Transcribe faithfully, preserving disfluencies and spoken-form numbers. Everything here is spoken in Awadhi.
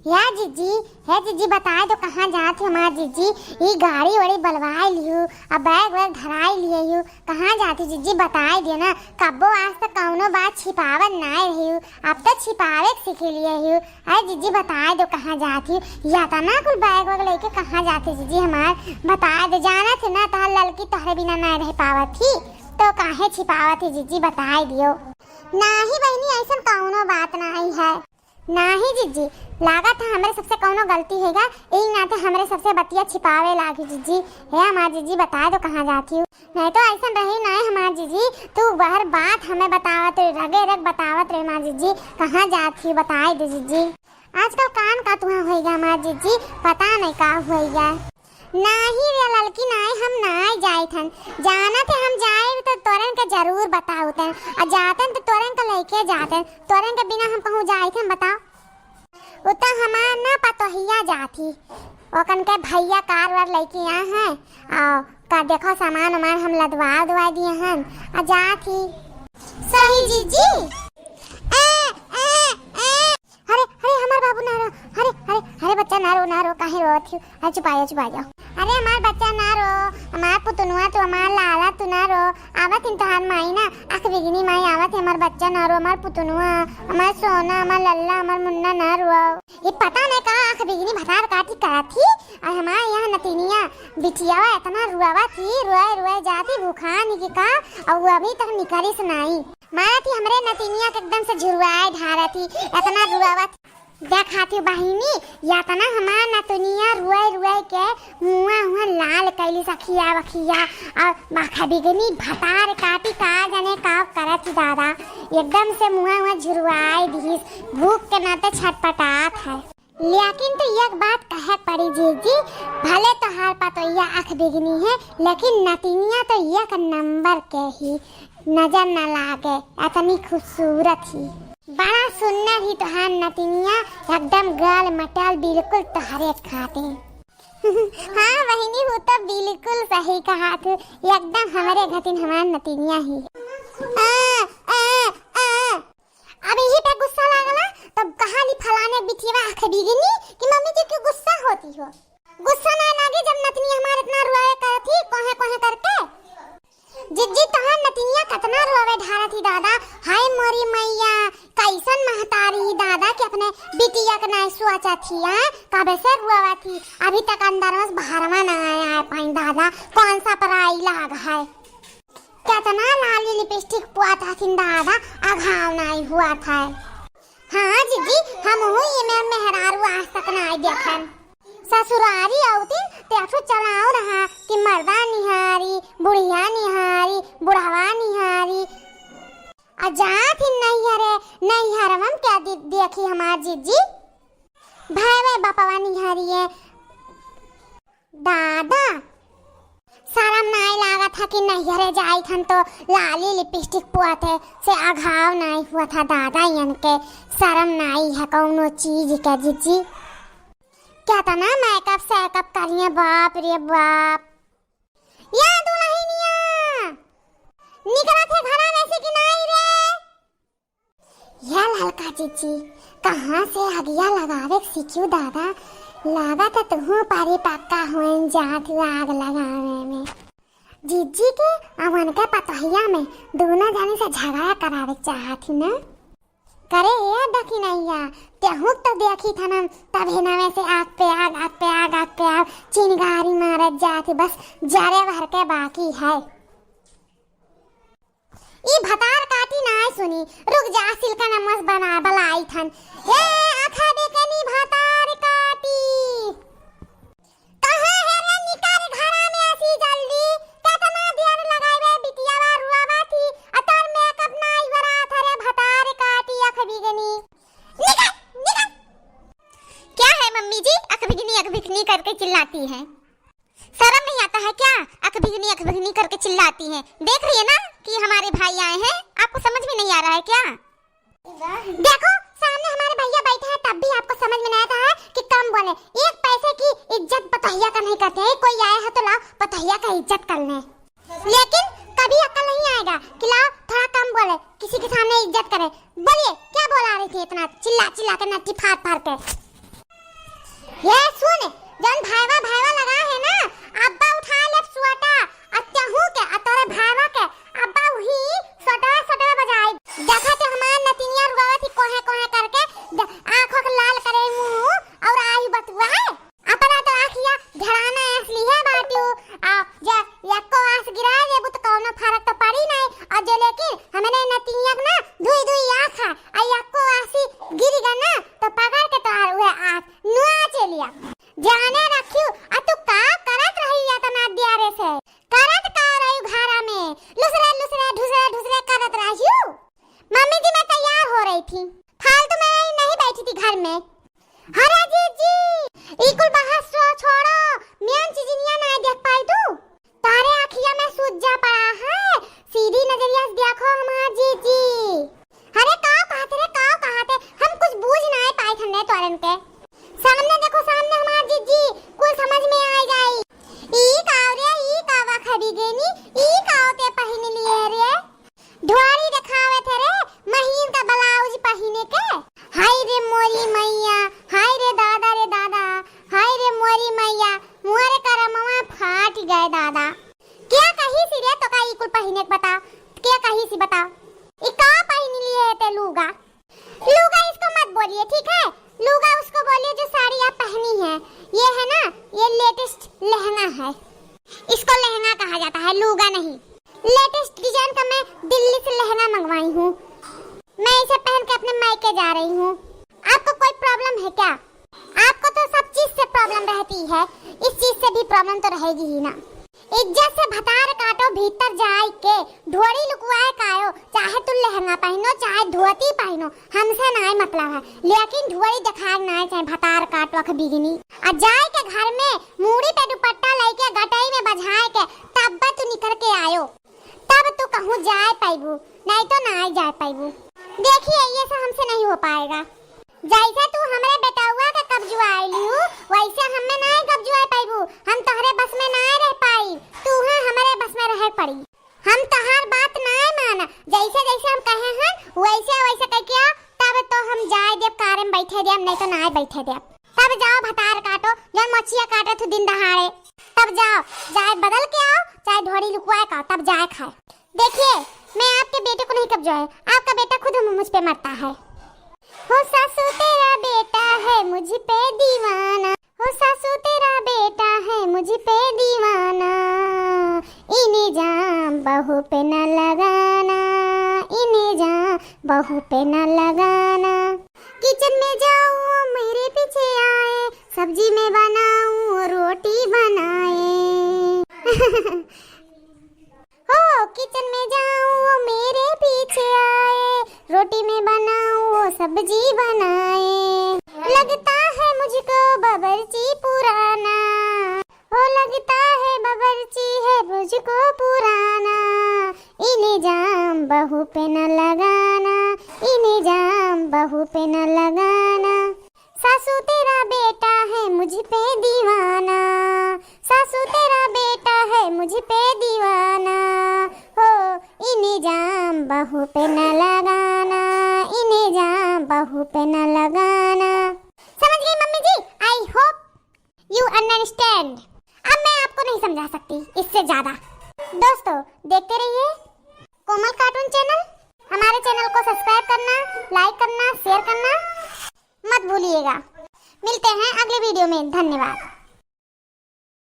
या जिज्जी, हे जिज्जी, बताइ दो कहाँ जात ही हमार जिज्जी? ई गाड़ी वाड़ी बलवाइ लिहू, अब बैग वैग धराइ लिहे हू, कहाँ जात ही जिज्जी? बताइ दे ना। कब्बो आज तक कउनो बात छिपावत नाहीं रही हू, अब तो छिपावे के सीख लिहे हू। अरे जिज्जी, बताइ दो कहाँ जात ही? या तना कुल बैग वैग लइके कहाँ जात ही जिज्जी हमार? बताइ दे, जानत ही ना तोहार ललकी तोहरे बिना नाहीं रह पावत ही, तो काहे छिपावत ही जिज्जी? बताइ दियो। नाहीं बहिनी, अइसन कउनो बात नाहीं है। नाहीं जिज्जी, लागत है हमरे सबसे कउनो गलती होइगा, एही नाते हमरे सबसे बतिया छिपावे लागी जिज्जी। हे हमार जिज्जी, बताइ दो कहाँ जात ही? नाहीं तो अइसन रही नाहीं हमार जिज्जी, तू बहर बात हमें बतावत रहे, रगे रग बतावत रहे हमार जिज्जी, कहाँ जात ही? बताइ दे जिज्जी। आजकल कान का तुहाँ होइगा हमार जिज्जी, पता नाहीं का होइगा। नाहीं रे ललकी, नाहीं, हम नाहीं जाइत हन। जानत है हम जाइब तो तोरन के जरूर बताउतन। अउर जातन तो तोरन के लइके जातन। तोरन के बिना हम कहूँ जाइत हन, बताओ? उ तो हमार ना पतोहिया जात ही। ओकन के भइया कार वार लइके आए हैं। अउर का देखो सामान उमान हम लदवा उदवा दिहे हन। अउर जात ही। सही जिज्जी। ए, ए, ए। अरे, अरे, हमार बाबू ना रो, अरे, अरे, अरे, बच्चा ना रो, ना रो, काहे रोवत ही? अरे, चुप आ जाओ, चुप आ जाओ। अरे, हमार बच्चा ना रो, हमार पुतनुआ, तू हमार लाला, तू ना रो। आवत ही तोहार माई ना, आँख बिगनी माई आवत ही, हमार बच्चा ना रो, हमार पुतनुआ, हमार सोना, हमार लल्ला, हमार मुन्ना ना रो। ये पता नहीं का आँख बिगनी भतार काटी करत ही, अउर हमार यहाँ नतिनिया बिटियावा इतना रुआवत ही, रुआए रुआए जाती भूखान ही कि का, अउर वो अभी तक निकरिस नाहीं। मारत ही हमरे नतिनिया के एकदम से झुरवाए ढारत ही, इतना रुआवत। देखात ही बहिनी, यतना हमार नतिनिया रुआए रुआए के मुआ हुआ लाल कइली सखिया वखिया, अउर आँख बिगनी भतार काटी का जाने का करत ही दादा, एकदम से मुआ हुआ झुरवाए दिहिस, भूख के नाते छटपटात है। लेकिन तो एक बात कहे पड़ी जिज्जी, भले तोहार पतोहिया आँख बिगनी है, लेकिन नतिनिया तो एक नंबर के ही, नजर न लागे, इतनी खूबसूरत ही। बड़ा सुन्नर ही तोहार नतिनिया, एकदम गल मटल, बिल्कुल तोहरे खाते। हाँ बहिनी, वो तो बिल्कुल सही कहा तू, एकदम हमरे घतिन हमार नतिनिया ही। आ, आ, आ। अब यही पे गुस्सा लागला, तब कहा ली फलाने बिटिया आँख बिगनी कि मम्मी जी क्यों गुस्सा होती हो? गुस्सा ना लागे जब नतनी हमार इतना रुआवे करत ही, कोहे कोहे करके। जिज्जी तोहार नतिनिया कतना रुआवे ढारत ही दादा, हाय मोरी मैया, कइसन महतारी ही दादा कि अपने बिटिया के नाहीं सोचत ही, आ? कबे से रुआवत ही, अभी तक अंदर में से बाहरवा ना आया है पाइन दादा, कौन सा पराई लाग है। केतना लाली लिपस्टिक पुआत हथिन दादा, अघाव नाहीं हुआत है। हाँ जिज्जी, हमहू इमे मेहरारू आज तक नाहीं देखन। ससुरारी अउतिन ते अठो चलाओ रहा कि मर्दा निहारी, बुढ़िया निहारी, बुढ़वा निहारी। आ जात ही नैहरे, नैहरवा में क्या दे-, देखी हमार जिज्जी? भाई बपवा निहारी है। दादा, सरम नाई लागत है कि नैहरे जाइत हन तो लाली लिपस्टिक पुआते से अघाव नाई हुआ था दादा, इनके सरम नाई है कौनो चीज के जिज्जी। केतना मेकअप सेकअप करिए, बाप रे बाप। या दुल्हनिया, निकलत है घरा में से कि नाई रे? या ललका जिज्जी, कहाँ से अगिया लगावे के सीखियो दादा? लागत है तुहू परी पक्का होइन जात हो आग लगावे में। जिज्जी के अउ उनके पतोहिया में दोनों जनी से झगड़ा करावे के चाहत ही ना? करे ए दखिनैया, तेहू तो देखी थनम तभी नवे से आग पे आग, आग पे आग, आग पे आग, चिनगारी मारत जात ही, बस जरे भर के बाकी है। ई भतार काटी नाय सुनी, रुक जा, सिल्का नमस बना बलाई थन। ए आँखा बिगनी भतार काटी, कहाँ है रे? निकर घरा में असी जल्दी, केतना देर लगाइबे, बिटियावा रुआवा थी, अ तोर मेकअप नाय बरात है रे भतार काटी आँख बिगनी। निकर, निकर। क्या है मम्मी जी, आँख बिगनी, आँख बिगनी करके चिल्लाती हैं? शर्म नहीं आता है क्या? आँख बिगनी, आँख बिगनी करके चिल्लाती हैं। देख रही है ना कि हमारे भाई आए हैं, आपको समझ में नहीं आ रहा है क्या? देखो, सामने हमारे भैया बैठे हैं, तब भी आपको समझ में नहीं आता है कि कम बोले। एक पैसे की इज्जत पतोहिया का नहीं करते हैं। कोई आया है तो लाओ, पतोहिया का इज्जत कर लें। लेकिन कभी अक्ल नहीं आएगा कि लाओ, थोड़ा कम बोले, किसी के सामने इज्जत करें। बोलिए, क्या बोला रही थी इतना चिल्ला चिल्ला के, नट्टी फाड़ फाड़ के? ये सुन, जौन भाईवा भाईवा लगा है ना, अब्बा उठा ले सोटा, अत्याहू के, अतरे भाईवा के, अब्बा वही सोटवा सोटवा बजाई। देखा तो हमार नतिनिया रुआवत ही कोहे कोहे करके, द-, आँखों के लाल करे मुँह और आई बतुआ है। अपना तो आँखिया झड़ाना असली है बाटू, आ, जा, यक्को आस गिरा देबू तो कौनो फर्क तो पड़ी नहीं। और जो लेकिन हमने नतिनिया के ना दुई दुई आँख है, आ यक्को आसी गिर गना तो पकड़ के तोहार उहे आँख नुआ चलिया। जाने रखियो, आ तू का करत रही इतना देर से? करत का रही घरा में? लुसरे लुसरे ढुसरे ढुसरे करत रहियो। मम्मी जी, मैं तैयार हो रही थी, फालतू में नहीं बैठी थी घर में। अरे जीजी, ई कुल बहस छो-, छोड़ो, मेन चीजिनिया ना देख पाई तू? तारे आँखिया में सूजा पड़ा है, सीधी नजरिया से देखो हमार जीजी। अरे काव कहत रे, काव कहत है, हम कुछ बूझ ना पाए हमने तोरन के। सामने देखो, सामने हमार जीजी, कुल समझ में आ जाई। ई काव रे, ई कावा खरीदेनी, ई काव ते पहिन लिए रे? ढोरी देखावे थे रे, महीन का ब्लाउज पहिने के। हाय रे मोरी मैया, हाय रे दादा रे दादा, हाय रे मोरी मैया, मोरे करमवा फाट गए दादा। क्या कही सी रे, तो का ई कुल पहिने के बता, क्या कही सी बता? ई का पहिन लिए है ते लूगा? लूगा इसको मत बोलिए, ठीक है? लूगा उसको बोलिए जो साड़ी आप पहनी है। ये है ना, ये लेटेस्ट लहंगा है, इसको लहंगा कहा जाता है, लूगा नहीं। लेटेस्ट डिजाइन का मैं दिल्ली से लहंगा मंगवाई हूँ। मैं इसे पहन के अपने मायके जा रही हूँ। आपको कोई प्रॉब्लम है क्या? आपको तो सब चीज से प्रॉब्लम रहती है, इस चीज से भी प्रॉब्लम तो रहेगी ही ना। इज्जत से भतार काटो भीतर जाए के, ढोरी लुकुआए कायो, चाहे तू लहंगा पहनो, चाहे धोती पहनो, हमसे नाय मतलब है, लेकिन ढोरी देखाए नाय चाहे भतार काटो अख बिगनी। आ जाए के घर में मूड़ी पे दुपट्टा लेके गटई में बझाए के तब तू निकर के आयो। तब तू कहूँ जाए पाइबू, नहीं तो ना जाए पाइबू। देखिए, ये सब हमसे नहीं हो पाएगा। जैसे तू हमरे बेटउआ के कब्जुआए लियू, वैसे हमें ना कब्जुआए पाइबू। हम तोहरे बस में ना रह पाई, तू है हमरे बस में रहे पड़ी। हम तोहार बात ना माना, जैसे जैसे हम कहे हैं वैसे वैसे कह के आ, तब तो हम जाए देब, कार में बैठे देब, नहीं तो ना बैठे देब। तब जाओ भतार काटो, जौन मछिया काटत हो दिन दहाड़े, तब जाओ, जाए बदल के आओ, चाहे ढोरी लुकवाए का, तब जाए खाए। देखिए, मैं आपके बेटे को नहीं कब्जोए, आपका बेटा खुद मुझ पे मरता है। हो सासू तेरा बेटा है मुझ पे दीवाना, हो सासू तेरा बेटा है मुझ पे दीवाना, इन्हें जाम बहू पे न लगाना, इन्हें जाम बहू पे न लगाना। किचन में जाओ वो मेरे पीछे आए, सब्जी में बनाऊं वो रोटी बनाए। हो किचन में जाऊं वो मेरे पीछे आए, रोटी में बनाऊं वो सब्जी बनाए। लगता है मुझको बावर्ची पुराना, हो लगता है बावर्ची है मुझको पुराना। इन्हें जाम बहू पे न लगाना, इन्हें जाम बहू पे न लगाना। सासू तेरा बेटा है मुझ पे दीवाना, सासू तेरा बेटा है मुझ पे दीवाना। हो इन्हें जाम बहू पे न लगाना, इन्हें जाम बहू पे न लगाना। समझ गई मम्मी जी? I hope you understand। अब मैं आपको नहीं समझा सकती इससे ज्यादा। दोस्तों, देखते रहिए कोमल कार्टून चैनल। हमारे चैनल को सब्सक्राइब करना, लाइक करना, शेयर करना मत भूलिएगा। मिलते हैं अगले वीडियो में। धन्यवाद।